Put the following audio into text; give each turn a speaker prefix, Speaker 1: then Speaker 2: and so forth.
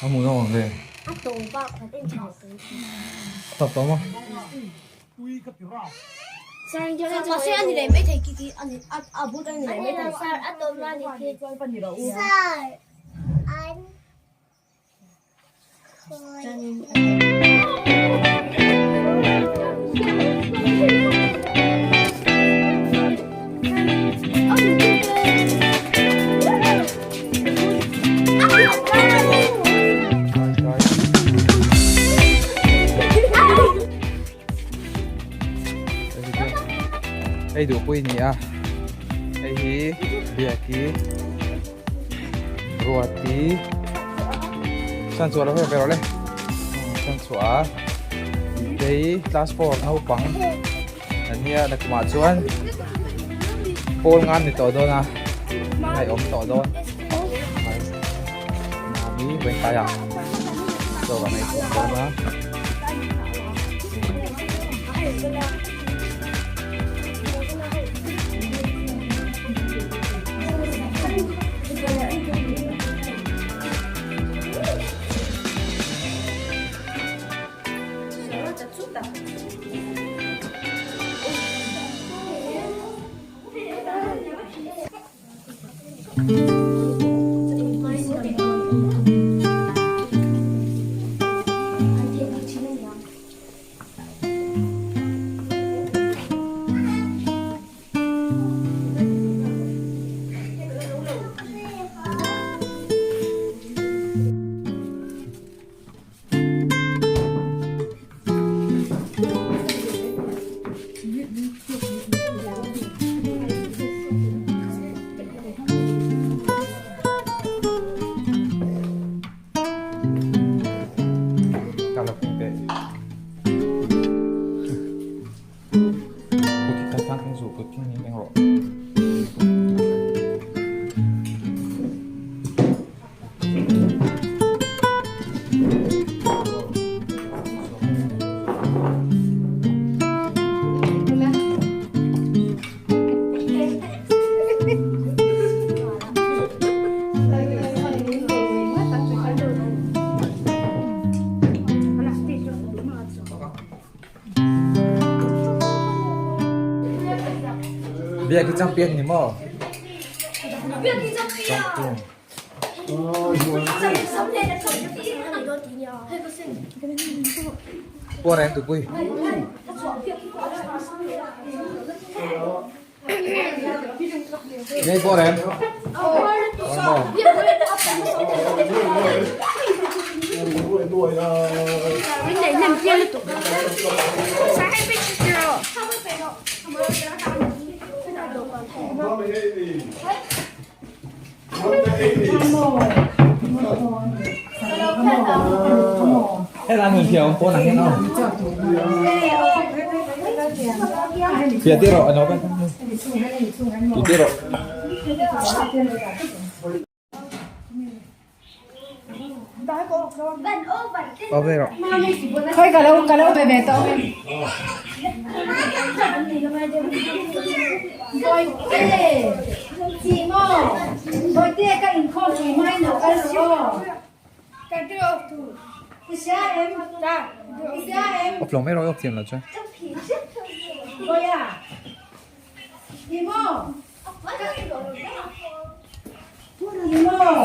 Speaker 1: A hmuhnawm awm ve.
Speaker 2: A tawp a khat en tha tawh.
Speaker 1: A tawp tawh maw?
Speaker 2: Mahse a ni leh mai thei khi khi a ni a but a ni leh mai thei. Sir a tawp na ni khi. Sir an
Speaker 1: Hei duhpui ni a hei hi biaki ruati chuan chhuah lo hei ve rawh le chuan chhuah a tei class four naupang an nia nakumah chuan pawl ngan ni tawh dawn a ngaihawm tawh dawn Mami vawiin ah chaw kan ei khawm dawn a. Biak hi champion ni maw? Champion. Puar em tupui. Nei puar em? Puar maw? Hela hmun thiam pawn ang hian aw. Fia ti rawh ano ben. Ti ti rawh. Aw ve rawh.
Speaker 3: Khoi ka lo ka lo be ve tawh em. Bawihte chi maw Bawihte ka inkhawm pui hmain lo kal rawh aw. I hria em? I hria em?
Speaker 1: Awp lo mai rawh i awp thiam lo chuan.
Speaker 3: Bawiha Ti maw? Ti maw?